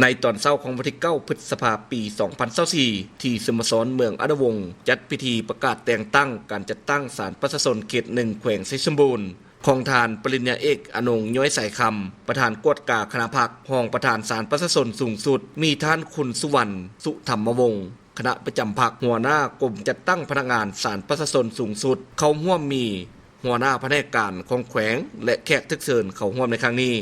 ໃນຕອນເຊົ້າຂອງວັນທີເກົ້າ ພຶດສະພາ ປີສອງພັນຊາວສີ່ ທີ່ສະໂມສອນເມືອງອະນຸວົງ ຈັດພິທີປະກາດແຕ່ງຕັ້ງການຈັດຕັ້ງສານປະຊາຊົນເຂດໜຶ່ງ ແຂວງໄຊສົມບູນ ຂອງທ່ານປະລິນຍາເອກ ອະນົງ ຍ້ອຍສາຍຄຳ ປະທານກວດກາຄະນະພັກ, ຮອງປະທານສານປະຊາຊົນສູງສຸດ, ມີທ່ານ ຄຸນ ສຸວັນ ສຸທຳມະວົງ ຄະນະປະຈຳພັກ, ຫົວໜ້າກົມຈັດຕັ້ງພະນັກງານສານປະຊາຊົນສູງສຸດ ເຂົ້າຮ່ວມ, ມີຫົວໜ້າພະແນກການຂອງແຂວງ ແລະ ແຂກຖືກເຊີນເຂົ້າຮ່ວມໃນຄັ້ງນີ້.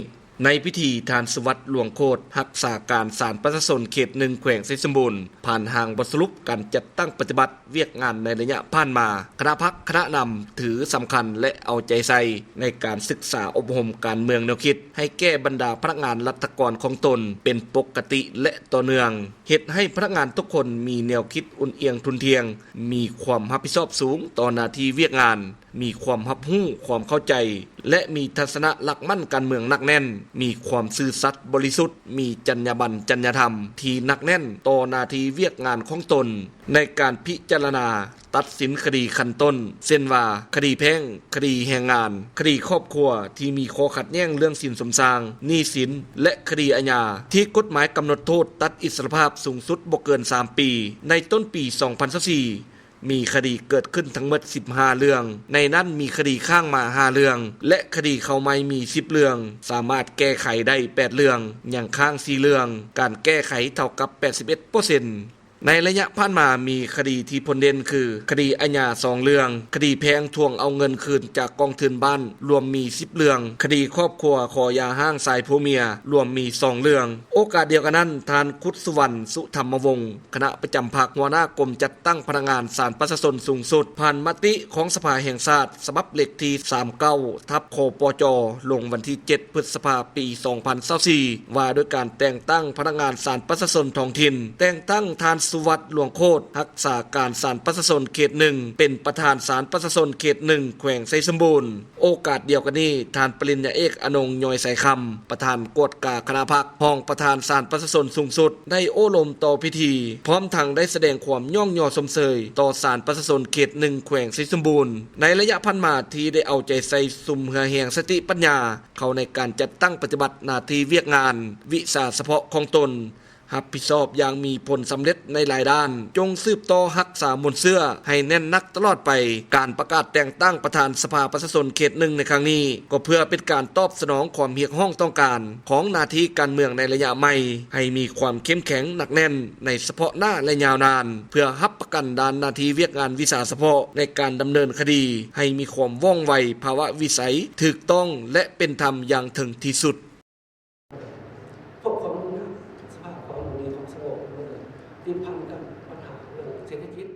ໃນພິທີ, ທ່ານ ສຸວັດ ຫຼວງໂຄດ ຮັກສາການສານປະຊາຊົນເຂດໜຶ່ງ ແຂວງໄຊສົມບູນ ຜ່ານຮ່າງບົດສະຫຼຸບການຈັດຕັ້ງປະຕິບັດວຽກງານໃນໄລຍະຜ່ານມາ. ຄະນະພັກ, ຄະນະນຳຖືສຳຄັນ ແລະ ເອົາໃຈໃສ່ໃນການສຶກສາອົບຮົມການເມືອງແນວຄິດ ໃຫ້ແກ່ບັນດາພະນັກງານລັດຖະກອນຂອງຕົນເປັນປົກກະຕິ ແລະ ຕໍ່ເນື່ອງ, ເຮັດໃຫ້ພະນັກງານທຸກຄົນມີແນວຄິດອຸ່ນອຽງທຸ່ນທ່ຽງ, ມີຄວາມຮັບຜິດຊອບສູງຕໍ່ໜ້າທີ່ວຽກງານ, ມີຄວາມຮັບຮູ້, ຄວາມເຂົ້າໃຈ ແລະ ມີທັດສະນະຫຼັກໝັ້ນການເມືອງໜັກແໜ້ນ, ມີຄວາມຊື່ສັດບໍລິສຸດ, ມີຈັນຍາບັນ, ຈັນຍາທຳທີ່ໜັກແໜ້ນຕໍ່ໜ້າທີ່ວຽກງານຂອງຕົນ ໃນການພິຈາລະນາ ຕັດສິນຄະດີຂັ້ນຕົ້ນ ເຊັ່ນວ່າ ຄະດີແພ່ງ, ຄະດີແຮງງານ, ຄະດີຄອບຄົວທີ່ມີຂໍ້ຂັດແຍ່ງເລື່ອງສິນສົມຊ່າງ, ໜີ້ສິນ ແລະ ຄະດີອາຍາ ທີ່ກົດໝາຍກຳນົດໂທດຕັດອິດສະລະພາບສູງສຸດບໍ່ເກີນສາມປີ. ໃນຕົ້ນປີສອງພັນຊາວສີ່ ມີຄະດີເກີດຂຶ້ນທັງໝົດສິບຫ້າເລື່ອງ, ໃນນັ້ນມີຄະດີຄ້າງມາຫ້າເລື່ອງ ແລະ ຄະດີເຂົ້າໃໝ່ມີສິບເລື່ອງ, ສາມາດແກ້ໄຂໄດ້ແປດເລື່ອງ, ຍັງຄ້າງສີ່ເລື່ອງ, ການແກ້ໄຂເທົ່າກັບແປດສິບເອັດເປີເຊັນ. ໃນໄລຍະຜ່ານມາມີຄະດີທີ່ພົ້ນເດັ່ນຄື ຄະດີອາຍາສອງເລື່ອງ, ຄະດີແພ່ງທວງເອົາເງິນຄືນຈາກກອງທຶນບ້ານລວມມີສິບເລື່ອງ, ຄະດີຄອບຄົວຂໍຢ່າຮ້າງຊາຍຜົວເມຍລວມມີສອງເລື່ອງ. ໂອກາດດຽວກັນນັ້ນ, ທ່ານ ຄຸດສຸວັນ ສຸທຳມະວົງ ຄະນະປະຈຳພັກ, ຫົວໜ້າກົມຈັດຕັ້ງພະນັກງານສານປະຊາຊົນສູງສຸດ ຜ່ານມະຕິຂອງສະພາແຫ່ງຊາດ ສະບັບເລກທີສາມເກົ້າ ທັບ ຄປຈ ລົງວັນທີເຈັດ ພຶດສະພາ ປີສອງພັນຊາວສີ່ ວ່າດ້ວຍການແຕ່ງຕັ້ງພະນັກງານສານປະຊາຊົນທ້ອງຖິ່ນ, ແຕ່ງຕັ້ງທ່ານ ສຸວັດ ຫຼວງໂຄດ ຮັກສາການສານປະຊາຊົນເຂດໜຶ່ງ ເປັນປະທານສານປະຊາຊົນເຂດໜຶ່ງ ແຂວງໄຊສົມບູນ. ໂອກາດດຽວກັນນີ້, ທ່ານປະລິນຍາເອກ ອະນົງ ຍ້ອຍສາຍຄຳ ປະທານກວດກາຄະນະພັກ, ຮອງປະທານສານປະຊາຊົນສູງສຸດ ໄດ້ໂອ້ລົມຕໍ່ພິທີ, ພ້ອມທັງໄດ້ສະແດງຄວາມຍ້ອງຍໍຊົມເຊີຍຕໍ່ສານປະຊາຊົນເຂດໜຶ່ງ ແຂວງໄຊສົມບູນ ໃນໄລຍະຜ່ານມາທີ່ໄດ້ເອົາໃຈໃສ່ສຸມເຫື່ອແຮງສະຕິປັນຍາເຂົ້າໃນການຈັດຕັ້ງປະຕິບັດໜ້າທີ່ວຽກງານວິຊາສະເພາະຂອງຕົນ ຮັບຜິດຊອບຢ່າງມີຜົນສຳເລັດໃນຫຼາຍດ້ານ, ຈົ່ງສືບຕໍ່ຮັກສາມູນເຊື້ອໃຫ້ແໜ້ນໜັກຕະຫຼອດໄປ. ການປະກາດແຕ່ງຕັ້ງປະທານສະພາປະຊາຊົນເຂດໜຶ່ງໃນຄັ້ງນີ້ ກໍເພື່ອເປັນການຕອບສະໜອງຄວາມຮຽກຮ້ອງຕ້ອງການຂອງໜ້າທີ່ການເມືອງໃນໄລຍະໃໝ່ ໃຫ້ມີຄວາມເຂັ້ມແຂງໜັກແໜ້ນໃນສະເພາະໜ້າ ແລະ ຍາວນານ, ເພື່ອຮັບປະກັນດ້ານໜ້າທີ່ວຽກງານວິຊາສະເພາະໃນການດຳເນີນຄະດີໃຫ້ມີຄວາມວ່ອງໄວ, ພາວະວິໄສ, ຖືກຕ້ອງ ແລະ ເປັນທຳຢ່າງເຖິງທີ່ສຸດ. ພວກຄວາມຫຍຸ້ງຍາກ ສະພາບຄວາມບໍ່ດີ ຄວາມສະຫງົບ ທີ່ພັນກັບບັນຫາເລື່ອງເສດຖະກິດ